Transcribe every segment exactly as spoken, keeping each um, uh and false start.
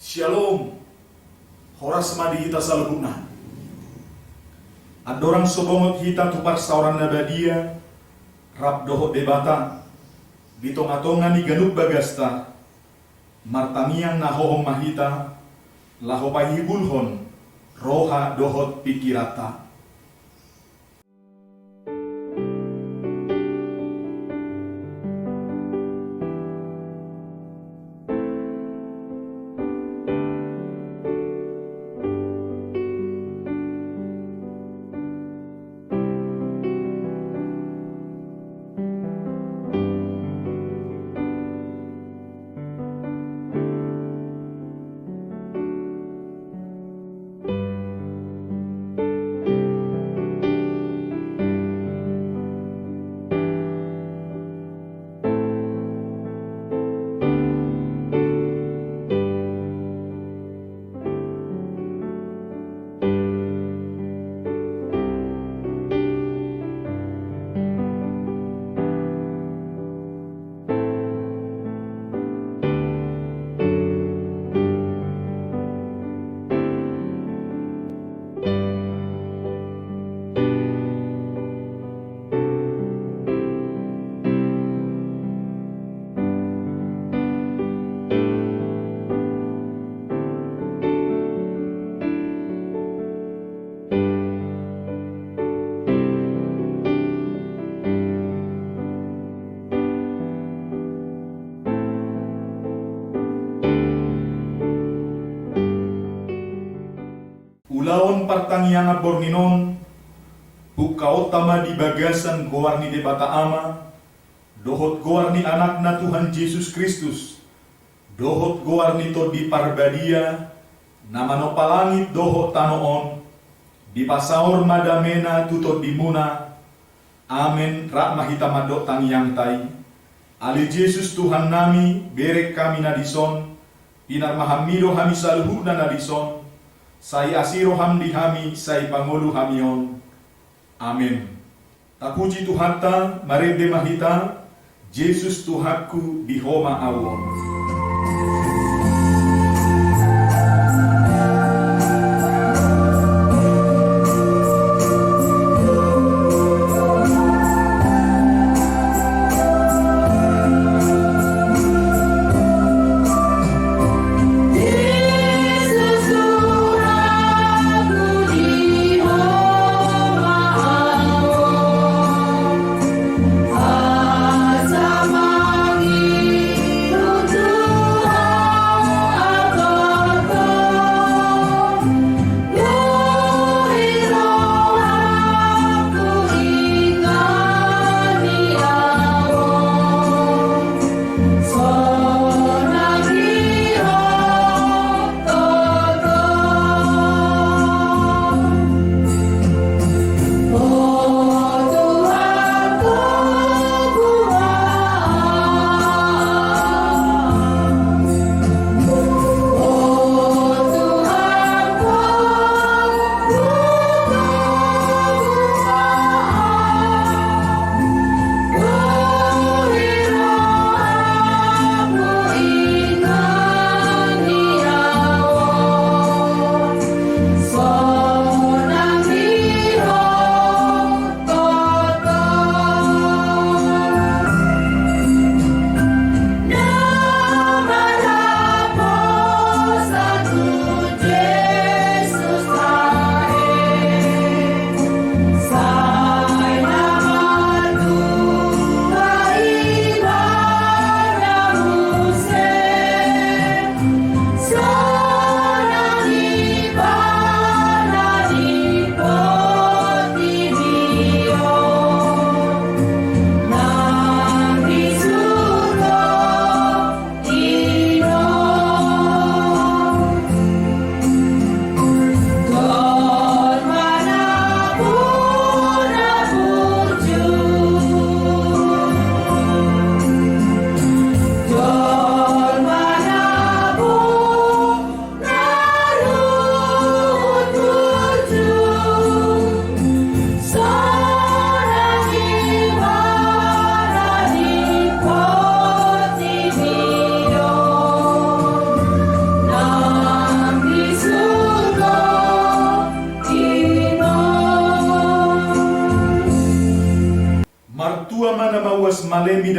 Syalom. Horas ma di hita saluhutna. Andorang so bongot hita tu parsaoran na badia rap dohot Debata di tongatonga ni ganup bagasta, martangiang na hohom ma hita laho paihibulhon roha dohot pingkiranta. Ulaon partangiangan borngin on, bungkaonta ma di bagasan goar ni Debata Ama, dohot goar ni Anakna Tuhan Jesus Kristus, dohot goar ni Tondi Parbadia, na manompa langit dohot tano on, dipasaor ma damena tu tondimuna. Amen. Rap ma hita mandok tangiangta i. Ale Jesus Tuhannami, bereng hami na dison, pinarmahanmi do hami saluhutna na dison, sai asi roham di hami, sai pangolu hami on. Amen. Tapuji Tuhanta, marende ma hita. Jesus Tuhanku, di Ho ma ahu on.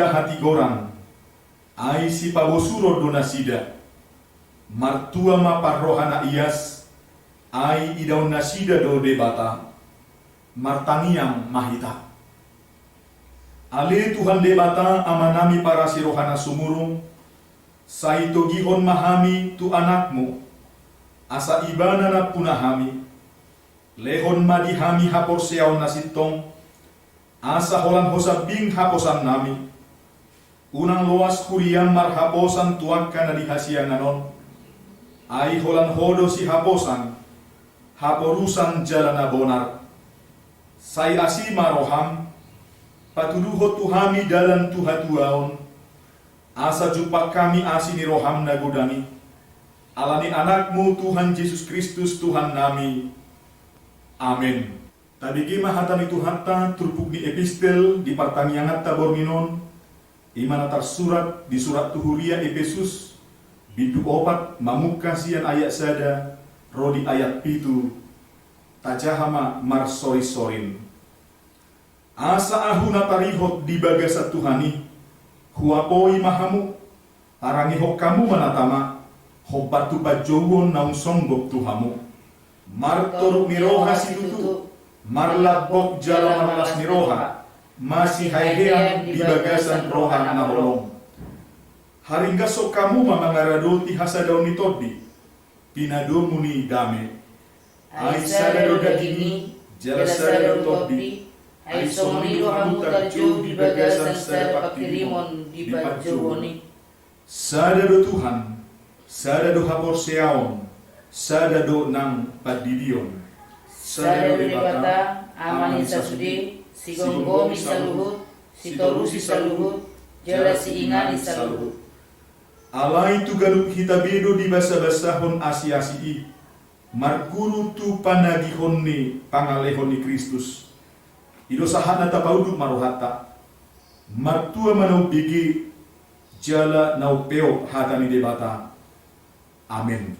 hatigoran, ai sipabosuron do nasida. Martua ma parroha na ias, ai idaon nasida do Debata. Martangiang ma hita. Ale Tuhan Debata, Amanami parasi roha na sumurung, sai togihon ma hami tu Anakmu, asa Ibana nampuna hami. Lehon ma di hami haporseaon na sintong, asa holan Ho sambing haposannami. Unang loas huriaM marhaposan tu angka na di hasiangan on, ai holan Ho do sihaposan, haporusan jala na bonar. Sai asi ma rohaM, patuduhon tu hami dalan tu hatuaon, asa jumpang hami asi ni rohaM na godang i. Ala ni Anakmu Tuhan Jesus Kristus Tuhannami. Amen. Tabege ma hata ni Tuhanta turpuk ni epistel di partangianganta borngin on, i ma na tarsurat di surat tu huria Epesus, bindu opat mamungka sian ayat sada ro di ayat pitu. Tajaha ma marsorinsorin. Asa ahu na tarihot di bagasan Tuhan i, huapoi ma hamu, tarangihon hamu ma na tama, hombar tu panjouon naung songgop tu hamu. Martoruk ni roha situtu, marlambok jala marlas ni roha, masihaehean di bagasan roha na holom. Haringgashon hamu ma mangaradoti hasadaon ni Tondi, pinadomu ni dame. Ai sada do daging i, jala sada do tondi, ai songon i do hamu tarjou di bagasan sada pangkirimon di panjouon i. Sada do Tuhan, sada do haporseaon, sada do nang pandidion. Sada do Debata, Ama ni sasude, sigomgomi saluhut, sitorusi saluhut, jala siingani saluhut. Alai tu ganup hita be do dibasabasahon asiasi i, marguru tu panagihon ni pangalehon ni Kristus. I do sahat na tapaunduk ma rohanta. Martua ma na umbege jala na umpeop hata ni Debata. Amen.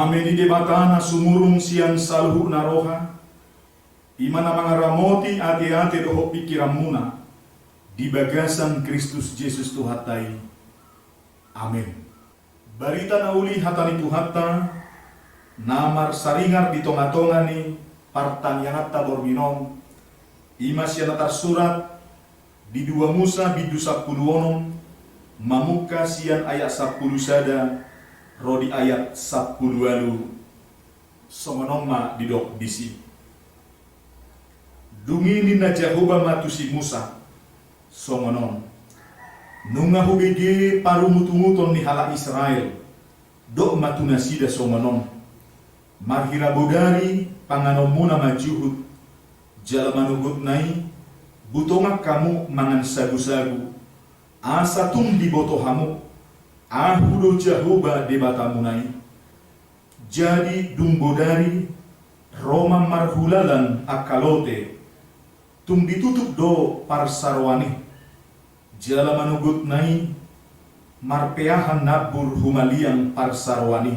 Dame ni Debata na sumurung sian saluhutna roha, i ma na mangaramoti ateate dohot pingkiranmuna di bagasan Kristus Jesus Tuhanta i. Amen. Barita na uli, hata ni Tuhanta, na marsaringar di tongatonga ni partangianganta borngin on, i ma sian na tarsurat di dua Musa bindu sampulu onom, mamungka sian ayat sampulu sada ro di ayat sampulu ualu. Songon on ma didok disi. Dung i ninna Jahowa ma tu si Musa songon on: Nunga hubege parungutunguton ni halak Israel, dok ma tu nasida songon on: Marhira bodari panganonmuna ma juhut, jala manogotna i, butongan hamu mangan sagusagu, asa tung diboto hamu, Ahu do Jahowa Debatamuna i. Jadi dung bodari, ro ma marhulalan angka lote, tung ditutup do parsaroan i, jala manogotna i, marpeahan nambur humaliang parsaroan i.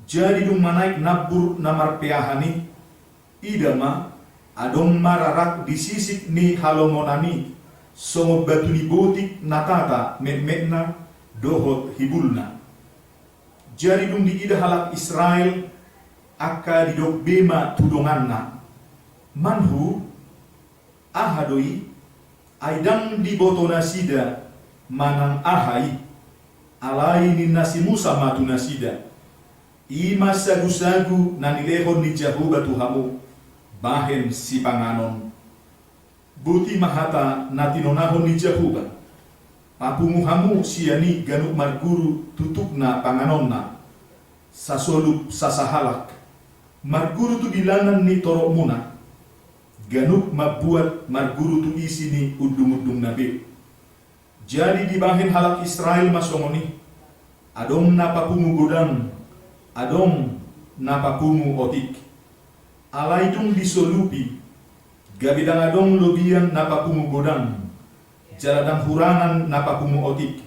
Jadi dung manaek nambur na marpeahan i, ida ma, adong ma rarak di sisik ni halongonan i, songon batu ni botik na tata metmetna dohot hibulna. Jadi dung diida halak Israel, angka didok be ma tu donganna: Manhu? Aha do i? Ai ndang diboto nasida manang aha i. Alai ninna si Musa ma tu nasida: I ma sagusagu na nilehon ni Jahowa tu hamu bahen sipanganon. Boti ma hata na tinonahon ni Jahowa: Papungu hamu sian i ganup marguru tutupna panganonna, sasolup sasahalak, marguru tu dilanan ni toropmuna, ganup mambuat marguru tu isi ni undungundungna be. Jadi dibahen halak Israel ma songon i: Adong na papungu godang, adong na papungu otik. Alai dung disolupi, gabe ndang adong lobian na papungu godang, jala ndang hurangan na papungu otik.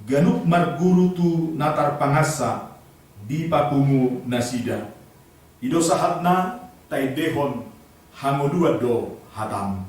Ganup marguru tu na tarpangansa dipapungu nasida. I do sahatna, taendehon. Hangoluan do hatam.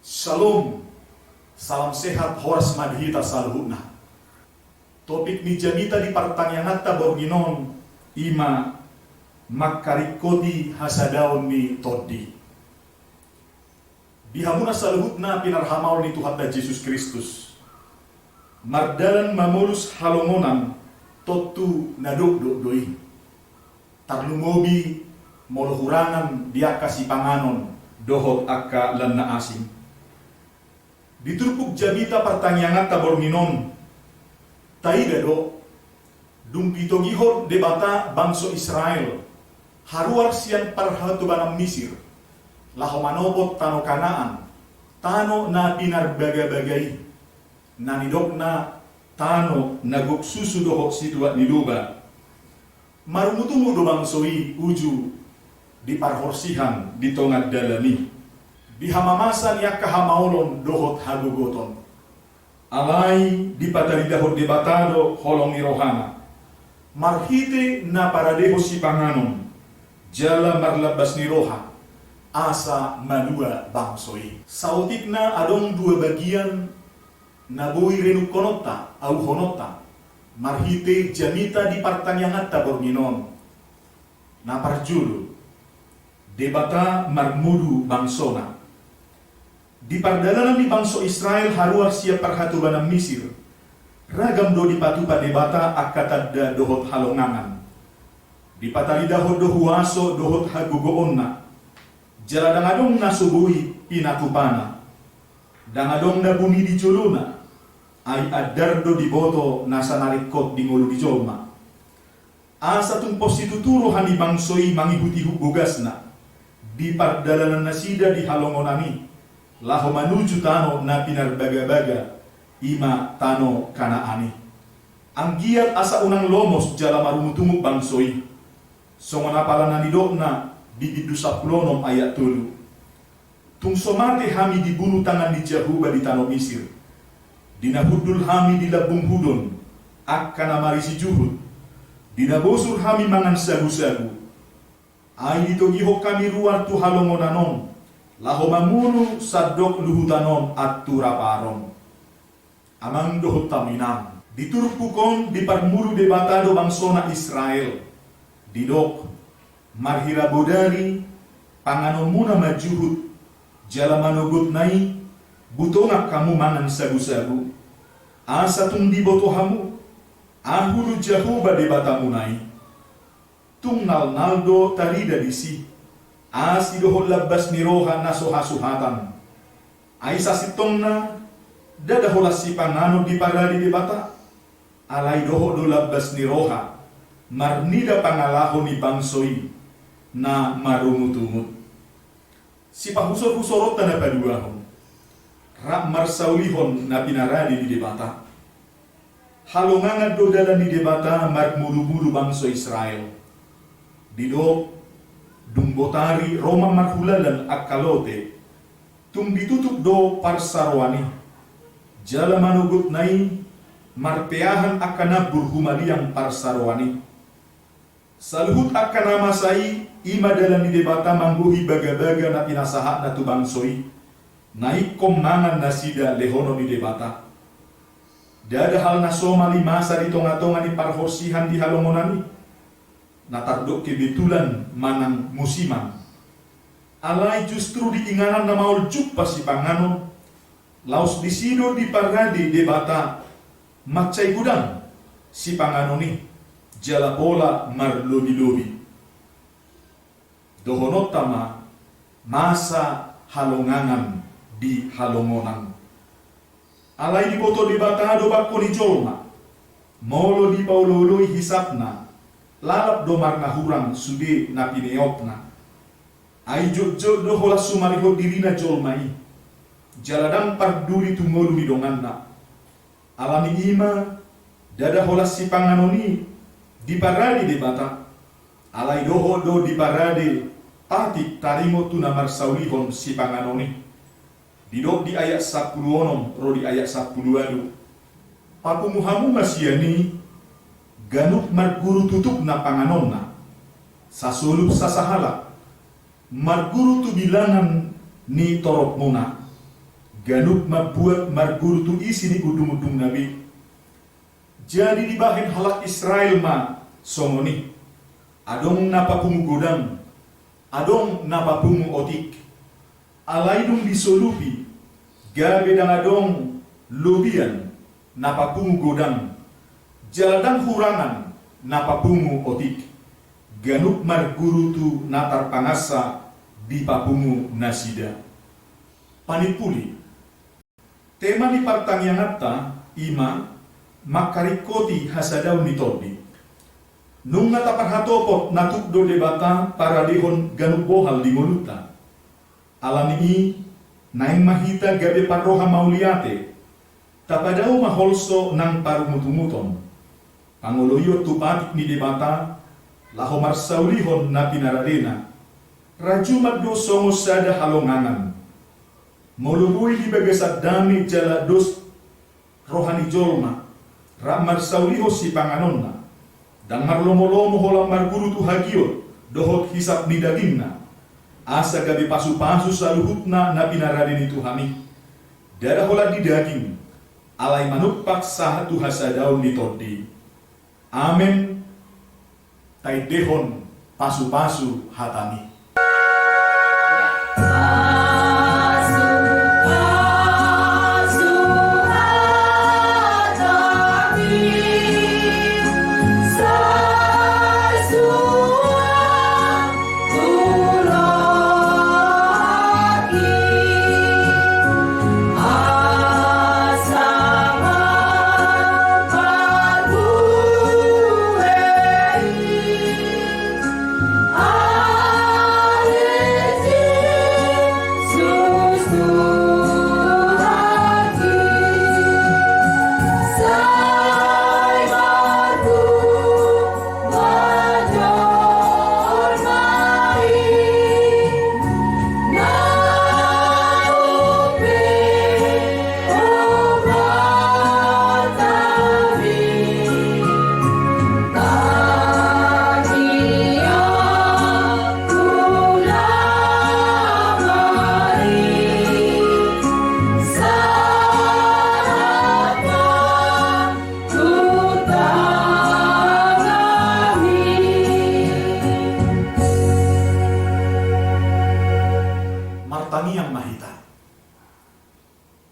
Salom. Salam sehat, horas ma di hita saluhutna. Topik ni jamita di partangianganta borngin on i ma mangkaringkoti hasadaon ni tondi. Di hamuna saluhutna pinarhamaol ni Tuhanta Jesus Kristus, mardalan mamolus halongonan tontu na dokdok do i. Tarlumobi molo hurangan di angka sipanganon dohot angka lan na asing. Di turpuk jamita partangianganta borngin on, taida do, dung ditogihon Debata bangso Israel haruar sian parhatobanan Misir, laho manopot tano Kanaan, tano na pinarbagabaga i, na nidokna tano na gok susu dohot situak ni loba. Marungutungut do bangso i uju di parhorsihan di tonga dalan i, di hamamasa ni angka hamaolon dohot hagogoton. Alai dipataridahon Debata do holong ni rohana, Marhite na paradehon sipanganon jala marlambas ni roha, asa malua bangso i. Saotikna adong dua bagian na boi renungkononta, auhononta, marhite jamita di partangianganta borngin on. Na parjolo, Debata marmudu bangsona. Di pardalanan ni bangso Israel haruar sian parhatobanan Misir, ragam do dipatupa Debata angka tanda dohot halongangan. Dipataridahon do huaso dohot hagogoonna. Jala ndang adong na so boi pinatupana. Ndang adong na buni di jolona. Ai andar do diboto nasa na ringkot di ngolu ni jolma. Asa tung pos situtu roha ni bangso i mangihutihut bogasna di pardalanan nasida di halongonan i, laho manuju tano na pinarbagabaga, i ma tano Kanaan i. Anggiat asa unang lomos jala marungutungut bangso i. Songon apala na nidokna di bindu sampulu onom ayat tolu. Tung so mate hami dibunu tangan ni Jahowa di tano Misir, di na hundul hami di lambung hudon, angka na marisi juhut, di na bosur hami mangan sagusagu. Ai ditogihon hami ruar tu halongonan on, laho mamunu sandok luhutan on antu raparon. Amang dohot hamu inang, di turpuk on diparmudu Debata do bangsona Israel. Didok, marhira bodari panganonmuna ma juhut, jala manogotna i, butongan hamu mangan sagusagu. Asa tung diboto hamu, Ahu do Jahowa Debatamuna i. Tung nalnal do tarida disi asi dohot lambas ni roha na so hasuhatan. Ai sasintongna, ndada holan sipanganon diparade Debata. Alai dohot do lambas ni roha marnida pangalaho ni bangso i na marungutungut. Sipahusorhusoronta na paduahon, rap marsaulihon na pinarade ni Debata. Halongangan do dalan ni Debata marmudumudu bangso Israel. Didok, dung botari ro ma marhulalan angka lote, tung ditutup do parsaroan i. Jala manogotna i, marpeahan angka nambur humaliang parsaroan i. Saluhut angka na masa i, i ma dalan ni Debata manggohi bagabaga na pinasahatna tu bangso i, na ingkon mangan nasida lehonon ni Debata. Ndada hal na somal i masa di tongatonga ni parhorsihan di halongonan i, na tardok kebetulan manang musiman. Alai justru di inganan na maol jumpa sipanganon, laos disi do diparade Debata mansai godang sipanganon i, jala pola marlobilobi. Dohononta ma masa halongangan di halongonan. Alai diboto Debata do bangko ni jolma. Molo dipaolooloi hisapna, lalap do marnahurang sude na pineopna. Ai jotjot do holan sumarihon dirina jolma i, jala ndang parduli tu ngolu ni donganna. Alani i ma, ndada holan sipanganon i diparade Debata. Alai dohot do diparade patik taringot tu na marsaulihon sipanganon i. Didok di ayat sampulu onom ro di ayat sampulu ualu. Papungu hamu ma sian i, ganup marguru tutupna panganonna, sasolup sasahalak, marguru tu bilangan ni toropmuna, ganup mambuat marguru tu isi ni undungundungna be. Jadi dibahen halak Israel ma songon i, adong na papungu godang, adong na papungu otik. Alai dung disolupi, gabe ndang adong lobian na papungu godang, jala ndang hurangan na papungu otik. Ganup marguru tu na tarpangansa dipapungu nasida. Panimpuli. Tema ni partangianganta i ma mangkaringkoti hasadaon ni tondi. Nunga taparhatopot na tuk do Debata paradehon ganup bohal di ngolunta. Alani i, naeng ma hita gabe parroha mauliate, tapadao ma holso nang parungutunguton. Pangoloion tu patik ni Debata, laho marsaulihon na pinaradena. Rajuman do songon sada halongangan. Molo boi di bagasan dame jala dos roha ni jolma, rap marsaulihon sipanganonna, Ndang marlomolomo holan marguru tu hagiot dohot hisap ni dagingna, asa gabe pasupasu saluhutna na pinarade ni Tuhan i. Ndada holan di daging, alai manumpak sahat tu hasadaon ni tondi. Amen. Taendehon pasupasu hatami. Martangiang ma hita.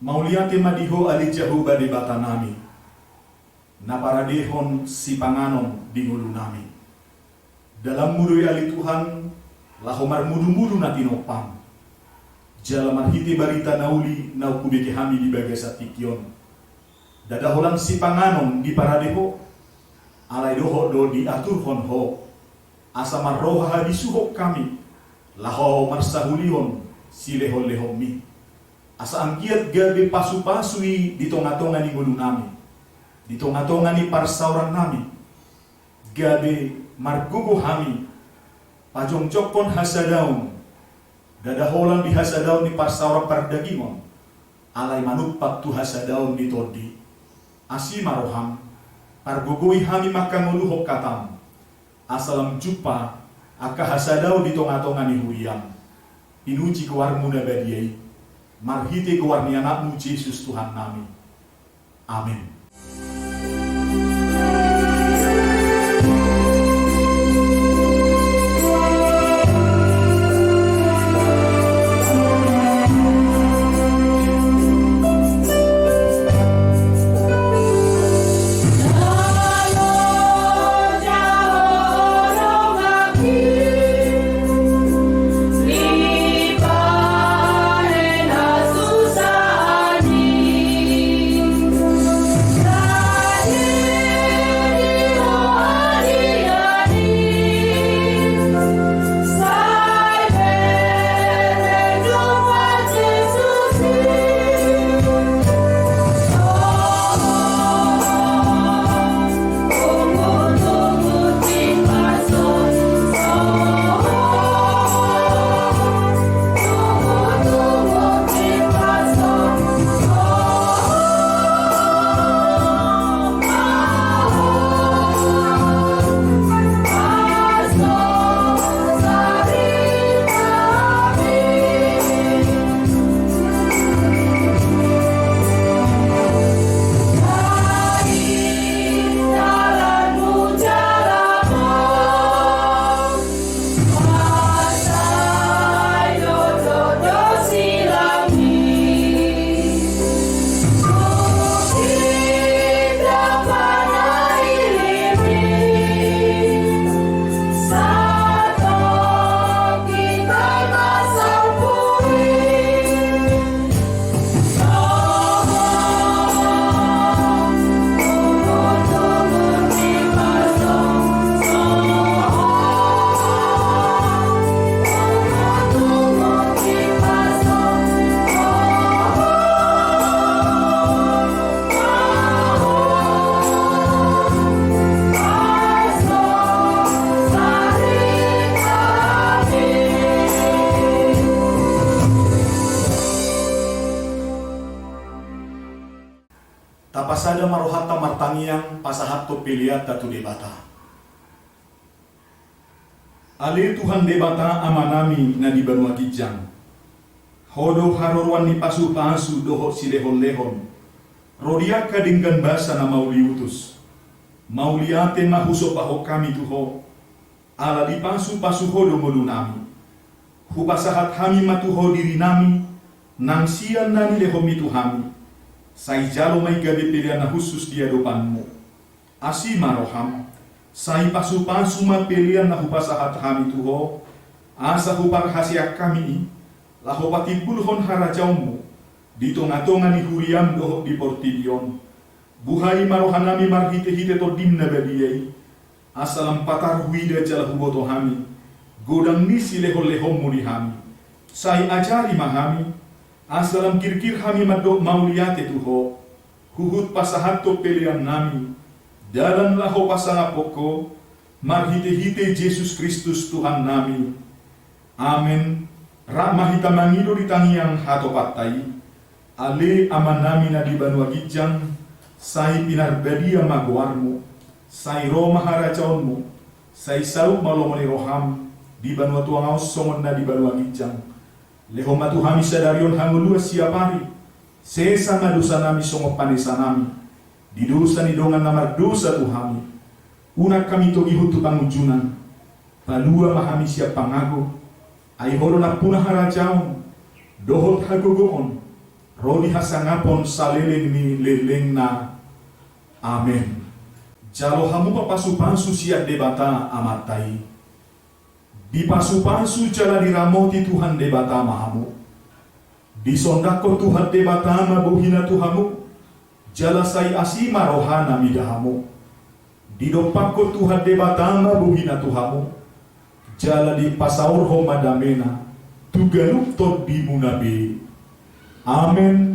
Mauliate ma di Ho ale Jahowa Debatanami, na paradehon sipanganon di ngolunami. Dalanmu do i ale Tuhan, laho marmudumudu na tinompam. Jala marhite barita na uli naung hubege hami di bagasan tingki on, ndada holan sipanganon diparade Ho, alai dohot do diaturhon Ho, asa marroha habisuhon hami, laho marsahulihon silehonlehonmi. Asa anggiat gabe pasupasu i di tongatonga ni ngolunami, di tongatonga ni parsaorannami, gabe margogo hami pajongjongkon hasadaon, ndada holan di hasadaon ni parsaoran pardagingon, alai manumpak tu hasadaon ni tondi. Asi ma roham, pargogoi hami mangkangoluhon hatam, asa lam jumpa angka hasadaon di tongatonga ni huriam. Pinuji goarmu na badia i, marhite goar ni Anakmu Jesus Tuhannami. Amen. Tapasada ma rohanta martangiang pasahathon peleanta tu Debata. Ale Tuhan Debata Amanami na di banua ginjang, Ho do haroroan ni pasupasu dohot silehonlehon, ro di angka denggan basa na mauliutus. Mauliate ma husombahon hami tu Ho, ala dipasupasu Ho do ngolunami. Hupasahat hami ma tu Ho dirinami, nang sian na nilehonMi tu hami. Sai jalo ma i gabe pelean na hushus di adopanMu. Asi ma rohaM, sai pasupasu ma pelean na hupasahat hami tu Ho, asa huparhaseang hami i, laho patimbulhon harajaonMu di tongatonga ni huriaM dohot di portibi on. Buhai ma rohanami marhitehite TondiM na badia i, asa lam patar huida jala huboto hami godang ni silehonlehonMu di hami. Sai ajari ma hami, asa lam girgir hami mandok mauliate tu Ho, huhut pasahathon peleannami, dalan laho pasangaphon Ho, marhitehite Jesus Kristus Tuhannami. Amen. Rap ma hita mangido di tangiang hatopanta i. Ale Amanami na di banua ginjang, sai pinarbadia ma goarMu, sai ro ma harajaonMu, sai saut ma lomo ni rohaM di banua tonga on songon na di banua ginjang. Lehon ma tu hami sadari on hangoluan siapari. Sesa ma dosanami songon panesanami di dosa ni dongan na mardosa tu hami. Unang hami togihon tu pangunjunan. Palua ma hami sian pangago. Ai Ho do nampuna harajaon dohot hagogoon ro di hasangapon saleleng ni lelengna. Amen. Jalo hamu ma pasupasu sian Debata Amanta i. Dipasupasu jala diramoti Tuhan Debata ma hamu. Disondanghon Tuhan Debata ma bohiNa tu hamu, jala sai asi ma rohaNa mida hamu. Didompakhon Tuhan Debata ma bohiNa tu hamu, jala dipasaorhon ma dameNa tu ganup tondimuna be. Amen.